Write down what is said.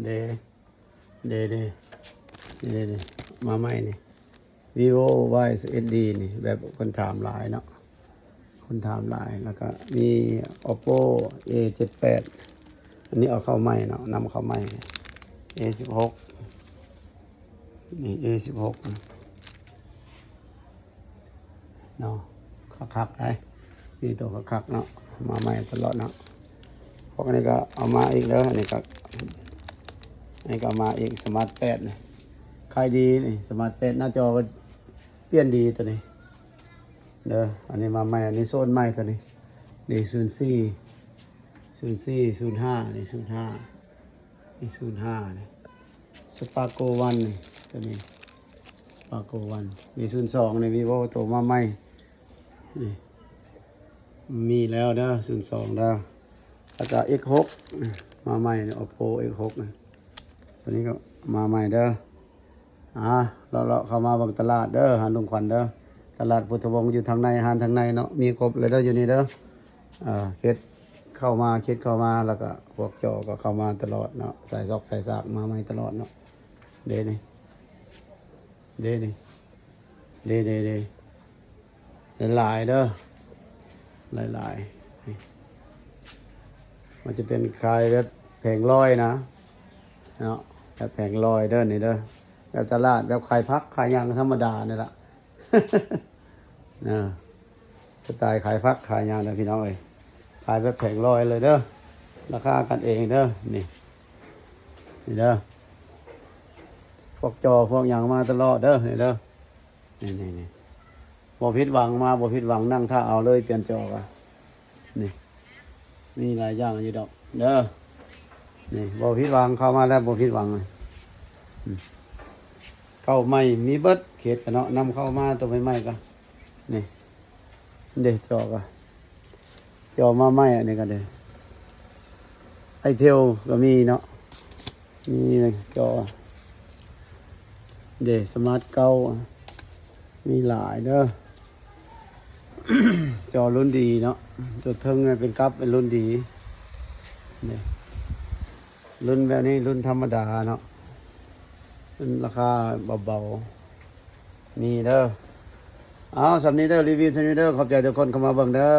ເດ້ ເດ້ ເດ້ ນີ້ ນີ້ ນີ້ ມາໃໝ່ນີ້ Vivo Y ສິບເອັດ D ນີ້ ແບບຄົນຖາມຫຼາຍເນາະ ຄົນຖາມຫຼາຍ. ແລ້ວກໍມີ Oppo A ເຈັດແປດ ອັນນີ້ເອົາເຂົ້າໃໝ່ເນາະ ນຳເຂົ້າໃໝ່ A ສິບຫົກ ນີ້ A ສິບຫົກ ເນາະ ຄັກໆ ໄດ໋ ມີໂຕຄັກໆ ເນາະ ມາໃໝ່ຕະຫຼອດເນາະ. ພວກນີ້ກໍເອົາມາອີກເດີ ອັນນີ້ກໍ ອັນນີ້ກໍເອົາມາອີກ Smart ແປດ ນີ້ ຂາຍດີນີ້ Smart ແປດ ໜ້າຈໍກໍປ່ຽນດີໂຕນີ້ເດີ. ອັນນີ້ມາໃໝ່ ອັນນີ້ໂຊນໃໝ່ໂຕນີ້ ນີ້ ສູນສີ່ ສູນສີ່ ສູນຫ້າ ນີ້ ສູນຫ້າ ນີ້ ສູນຫ້າ ນີ້ Spark One ນີ້ ໂຕນີ້ Spark One ນີ້ ສູນສອງ ນີ້ Vivo ໂຕມາໃໝ່ ນີ້ ມີແລ້ວເດີ ສູນສອງ ເດີ. ແລ້ວກໍ X ຫົກ ມາໃໝ່ນີ້ Oppo X ຫົກ ນີ້ ໂຕນີ້ກໍມາໃໝ່ເດີ. ອ່າ ເລາະໆ ເຂົ້າມາເບິ່ງຕະຫຼາດເດີ ຮ້ານລຸງຂວັນເດີ ຕະຫຼາດພຸດທະວົງຢູ່ທາງໃນ ຮ້ານທາງໃນເນາະ ມີຄົບເລີຍເດີ ຢູ່ນີ້ເດີ. ເອີ ເຂດເຂົ້າມາ ເຂດເຂົ້າມາ ແລ້ວກໍພວກຈໍກໍເຂົ້າມາຕະຫຼອດເນາະ ສາຍຊອກສາຍຊາກມາໃໝ່ຕະຫຼອດເນາະ. ເດ້ນີ້ ເດ້ນີ້ ເດ້ ເດ້ ເດ້ ຫຼາຍໆ ເດີ ຫຼາຍໆ. ນີ້ ມັນຈະເປັນຂາຍແບບແຜງຮ້ອຍນະເນາະ ແບບແຜງຮ້ອຍເດີ ນີ້ເດີ ແບບຕະຫຼາດ ແບບຂາຍຜັກຂາຍຫຍັງທຳມະດານີ້ລະ ນະ ສະໄຕຂາຍຜັກຂາຍຫຍັງນະພີ່ນ້ອງເອີຍ. ຂາຍແບບແຜງຮ້ອຍເລີຍເດີ ລາຄາກັນເອງເດີ ນີ້ ນີ້ເດີ. ພວກຈໍພວກຫຍັງມາຕະຫຼອດເດີ ນີ້ເດີ ນີ້ໆໆ ບໍ່ຜິດຫວັງ ມາບໍ່ຜິດຫວັງ ນັ່ງຖ້າເອົາເລີຍ ປ່ຽນຈໍກະ ນີ້ ມີຫຼາຍຢ່າງຢູ່ດອກເດີ ນີ້ ບໍ່ຜິດຫວັງ ເຂົ້າມາແລ້ວບໍ່ຜິດຫວັງ. ອືມ ເຂົ້າໃໝ່ມີເບິດ ເຂດກະເນາະ ນຳເຂົ້າມາໂຕໃໝ່ໆ ກະ ນີ້ ເດ້ ຈໍກະ ຈໍມາໃໝ່ ອັນນີ້ກໍເດ້ Itel ກໍມີເນາະ ມີຈໍເດ້ Smart ເກົ້າ ມີຫຼາຍເດີ ຈໍລຸ້ນດີເນາະ ຕົວເທິງເປັນກັບ ເປັນລຸ້ນດີ ເດ້ ລຸ້ນແບບນີ້ ລຸ້ນທຳມະດາເນາະ ເປັນລາຄາເບົາໆ ນີ້ເດີ. ເອົາ ສ່ຳນີ້ເດີ ຣີວິວສ່ຳນີ້ເດີ ຂອບໃຈທຸກຄົນເຂົ້າມາເບິ່ງເດີ.